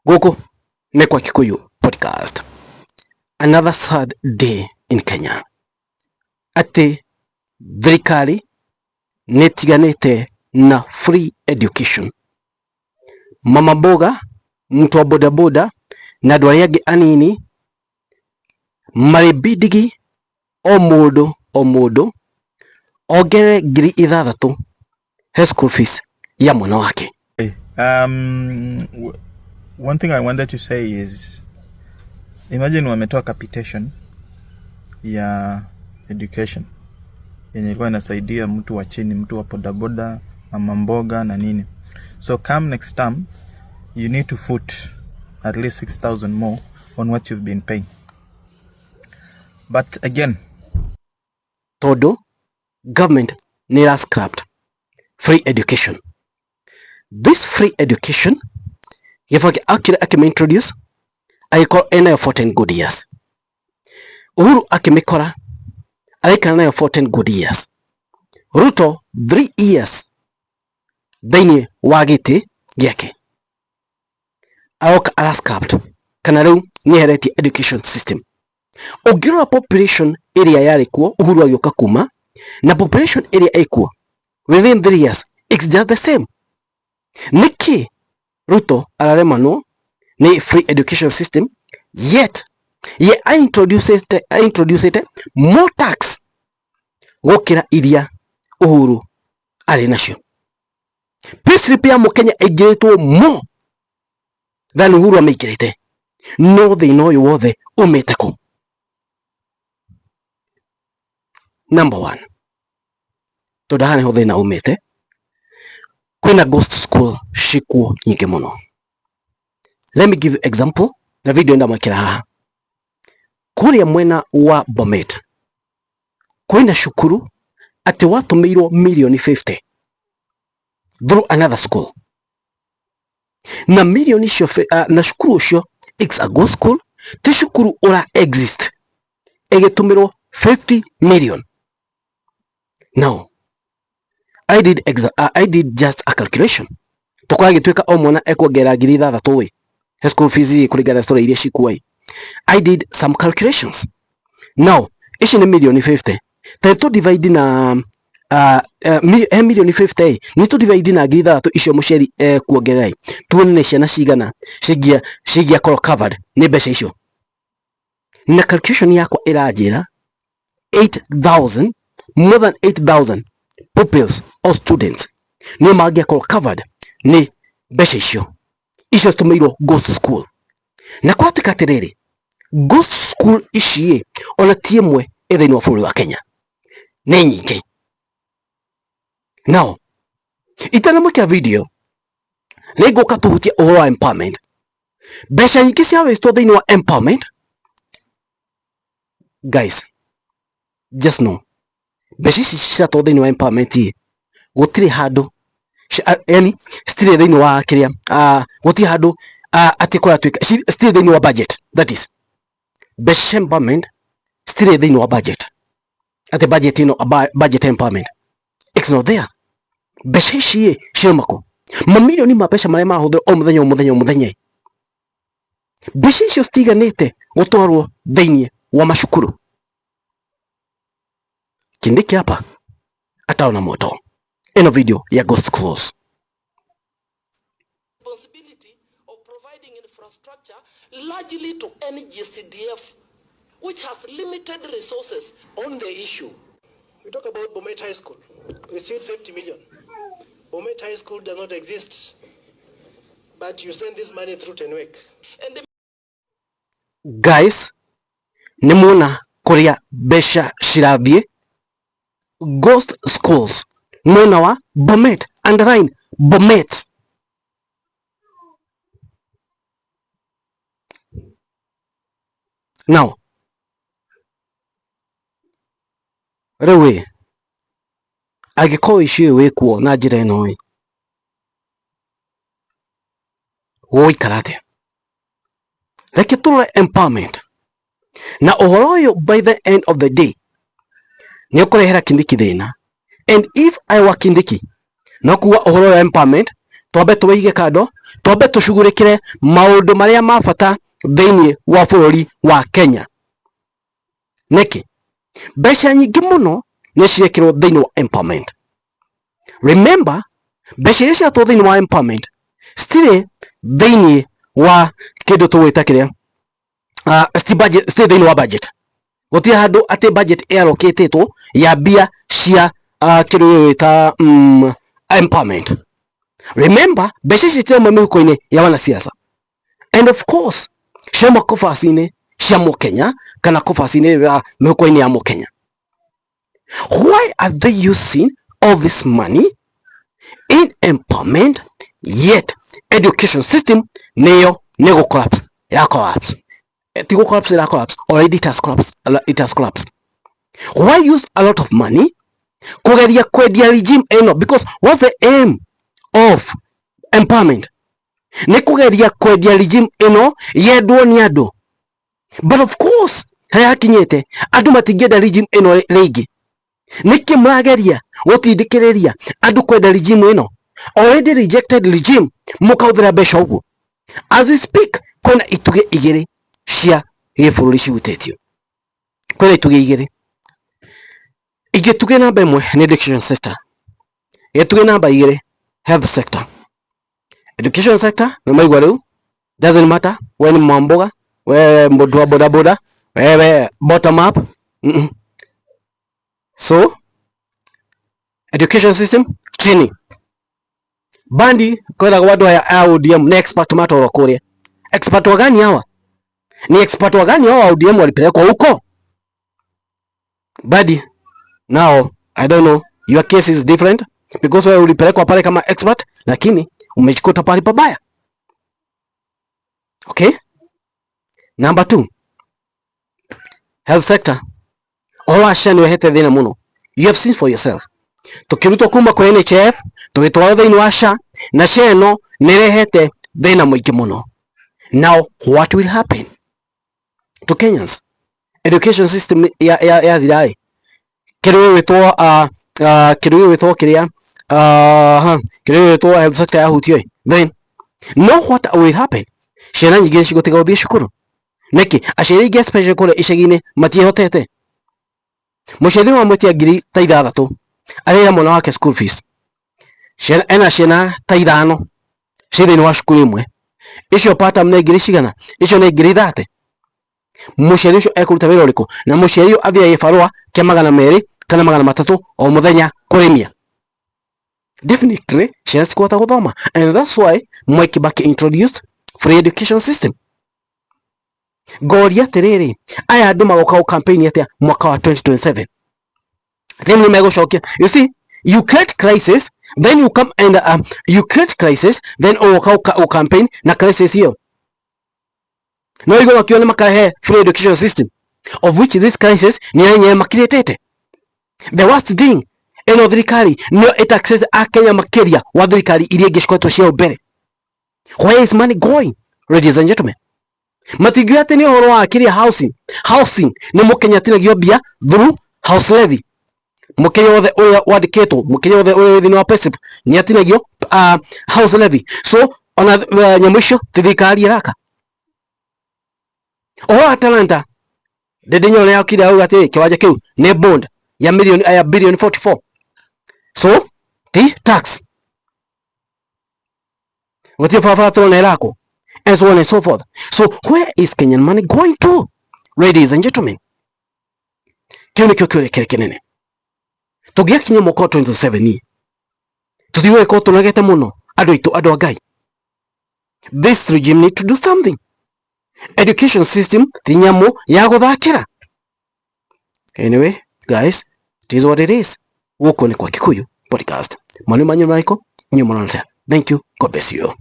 Gũkũ nĩ kwa Kikuyu Podcast. Another sad day in Kenya. Atĩ thirikari nĩ ĩtiganĩte na free education. Mama mboga, mtu wa bodaboda na andũ arĩa angĩ anini marĩ bindigi o mũndũ o mũndũ ongerere 6,000 he school fees ya mwana wake. One thing I wanted to say is imagine wametoa capitation ya education yenye ilikuwa inasaidia mtu wa chini, mtu wa bodaboda, mama mboga na nini. So come next term you need to foot at least 6,000 more on what you've been paying. But again, Tondu government nĩ ĩra scrapped free education. This free education Gĩbaki akire akĩmĩ-introduce agĩkorwo enayo for 10 good years. Uhuru akĩmĩkora araikara nayo for 10 good years. Ruto 3 years thĩinĩ wa gĩtĩ gĩake aroka ara scrapped kana rĩu nĩeheretie education system. Ũngĩrora population ĩrĩa yarĩ kuo Uhuru agĩũka kuma na population ĩrĩa ĩkuo within 3 years, it's just the same. Nĩkĩ Ruto araremanwo nĩ free education system, yet ye introducete more tax gũkĩra iria Uhuru arĩ nacio? Payslip ya mũkenya ĩingĩrĩtwo more than Uhuru amĩingĩrĩte, no thĩna ũyũ wothe umĩte kũ? Number one, tondũ haha nĩho thĩna umĩte, kwĩna ghost school cikuo nyingĩ mũno. Let me give you example na video ndamwĩkĩra haha. Kũrĩa mwena wa Bomet kwĩna cukuru atĩ watũmĩirwo mirioni 50 through another school, na mirioni icio na cukuru ũcio, it's a ghost school, ti cukuru ũra exist, ĩgĩtũmĩrwo 50 million. Now I did just a calculation. Tũkorwo agĩtuĩka o mwana ekuongerera 6,000 ĩ he school fees ĩ kũringana na story iria cikuo ĩ. I did some calculations. Now ici nĩ mirioni 50, ta tũ divide na he mirioni 50 ĩ, nĩ tũ divide na 6,000 icio mũciari ekuongerera ĩ, tuone nĩ ciana cigana cingĩakorwo covered nĩ mbeca icio. Na calculation yakwa ĩranjĩra 8000, more than 8000 pupils or students nĩo mangĩakorwo covered nĩ mbeca icio icio citũmĩirwo ghost school. Na kwatuĩka atĩrĩrĩ, ghost school ici ĩ ona ti ĩmwe ĩ thĩinĩ wa bũrũri wa Kenya, nĩ nyingĩ. Now itanamwĩkĩra video nĩ ngũka tũhutie ũhoro wa empowerment. Mbeca nyingĩ cia wastwo thĩinĩ wa empowerment. Guys, just know mbeca ici ciratwarwo thĩinĩ wa empowerment ĩ gũtirĩ handũ, yani citirĩ thĩinĩ wa kĩrĩa, gũtirĩ handũ atĩ kũratuĩka citirĩ thĩinĩ wa budget. That is, mbeca cia empowerment citirĩ thĩinĩ wa budget, atĩ budget ĩno, budget empowerment, it's not there. Mbeca ici ĩ cirauma kũ? Mamirioni ma mbeca marĩa marahũthĩrwo o mũthenya o mũthenya o mũthenya, mbeca icio citiganĩte gũtwarwo thĩinĩ wa macukuru. Kindiki hapa ataona moto. Ĩno video ya ghost schools. Responsibility of providing infrastructure largely to NGCDF, which has limited resources. On the issue, we talk about Bomet High School, received 50 million. Bomet High School does not exist, but you send this money through Tenwek. And the Guys, nĩ muona kũrĩa mbeca cirathiĩ? Ghost schools mwena wa Bomet, underline Bomet. Now rĩu ĩ angĩkorwo ici ũyũ wĩkuo na njĩra ĩno ĩ gũgũikara atĩa? Reke tũrore empowerment na ũhoro ũyũ. By the end of the day nĩ ũkũrehera Kindiki thĩna, and if I were Kindiki, no kuga ũhoro wa empowerment Twambe tũwĩige kando, twambe tũcugurĩkĩre maũndũ marĩa ma bata thĩinĩ wa bũrũri wa Kenya. Nĩkĩ mbeca nyingĩ mũno nĩ cirekĩrwo thĩinĩ wa empowerment? Remember, mbeca iria ciratwo thĩinĩ wa empowerment citirĩ thĩinĩ wa kĩndũ tũgwĩta kĩrĩa citirĩ thĩinĩ wa budget. Gũtirĩ handũ atĩ budget ĩarokĩtĩtwo ya mbia cia kĩndũ gĩgwĩta empowerment. Remember, mbeca ici citirauma mĩhuko-inĩ ya wanasiasa, and of course ciauma kobaci-inĩ cia mũkenya kana kobaci-inĩ ya mĩhuko-inĩ ya mũkenya. Why are they using all this money in empowerment, yet education system nĩyo nĩ gũ collapse ya collapse? Ti gũ collapse ira collapse already, it has collapsed, it has collapsed. Why use a lot of money kugeria kwendia regime ĩno? Because what's the aim of empowerment? Nĩ kugeria kwendia regime ĩno yendwo nĩ andũ. But of course, harĩa hakinyĩte, andũ matingĩenda regime ĩno rĩngĩ. Nĩkĩ mũrageria gũtindĩkĩrĩria andũ kwenda regime ĩno, already rejected regime, mũkahũthĩra mbeca ũguo? As we speak, kwĩna itugĩ igĩrĩ cia gĩbũrũri cihutĩtio. Kwĩna itugĩ igĩrĩ. Gĩtugĩ namba ĩmwe nĩ education sector, gĩtugĩ namba igĩrĩ health sector. Education sector nĩ maigua rĩu, doesn't matter we ni mwamboga, wewe mũndũ wa bodaboda, wewe bottom up. So education system chini. Bandi kwĩragwo andũ aya a ODM nĩ expert matwarwo kũrĩa. Expert wa gani hawa? Ni expert wa gani hawa wa ODM walipelekwa huko? Badi now, I don't know, your case is different because wewe ulipelekwa pale kama expert, lakini umejikuta pale pabaya. Okay, number two, health sector. Ũhoro wa SHA nĩ ũrehete thĩna mũno. You have seen for yourself, tukĩrutwo kuma kwĩ NHIF tũgĩtwarwo thĩinĩ wa SHA, na SHA ĩno nĩ ĩrehete thĩna mũingĩ mũno. Now what will happen to Kenyans? Education system ya thira ĩ kĩndũ gĩgwĩtwo kĩndũ gĩgwĩtwo kĩrĩa kĩndũ gĩgwĩtwo health sector yahutio ĩ, then no what will happen? Ciana nyingĩ cigũtiga gũthiĩ cukuru. Nĩkĩ? Aciari aingĩ, especially kũrĩa icagi-inĩ, matiĩhotete. Mũciari no amwĩtia 6000 arĩre mwana wake school fees. Ciana ena ciana ta ithano ciĩ thĩinĩ wa cukuru ĩmwe, icio per term nĩ ngiri cigana? Icio nĩ 30,000. Mũciari ũcio ekũruta wĩra ũrĩkũ? Na mũciari ũyũ athiaga gĩbarũa kĩa 200 kana 300 o mũthenya kũrĩmia. Definitely ciana citikũhota gũthoma, and that's why Mwai Kibaki introduced free education system. Ngoria atĩrĩrĩ, aya andũ magoka gũ campaign atĩa mwaka wa 2027? Then nĩ megũcokia. You see, you create crisis, then you come and you create crisis, then ũgoka ũ campaign na crisis hiyo. No igå makiona makarehe free education system, of which this crisis nĩ yenyewe makirĩtĩte. The worst thing, ĩno thirikari nĩyo ĩtaxĩte akenya makĩria wa thirikari iria ingĩ cikoretwo cia mbere. Where is money going, ladies and gentlemen? Matingiuga atĩ nĩ ũhoro wa kĩrĩa housing. Housing nĩ mũkenya atinagio mbia through house levy. Mũkenya wothe ũrĩa wandĩkĩtwo, mũkenya wothe ũrĩa wĩ thĩinĩ wa payslip nĩ atinagio house levy. So ona nyamũ icio ti thirikari ĩraka. Ũhoro wa Talanta, Ndindi Nyoro nĩ auga atĩ kĩwanja kĩu nĩ bond ya million ya billion 44, so ti tax. Gũtirĩ barabara tũrona ĩrakwo, and so on and so forth. So where is Kenyan money going to, ladies and gentlemen? Kĩu nĩkĩo kĩũria kĩrĩa kĩnene. Tũngĩgakinya mwaka wa 2027, tũtigũgĩkorwo tũnogete mũno, andũ aitũ, andũ a Ngai. This regime need to do something. Education system ti nyamũ ya gũthakĩra. Anyway guys, it is what it is. Gũkũ nĩ kwa Kikuyu Podcast. Mwana manyu marĩkũ inyuĩ mũronete? Thank you, God bless you.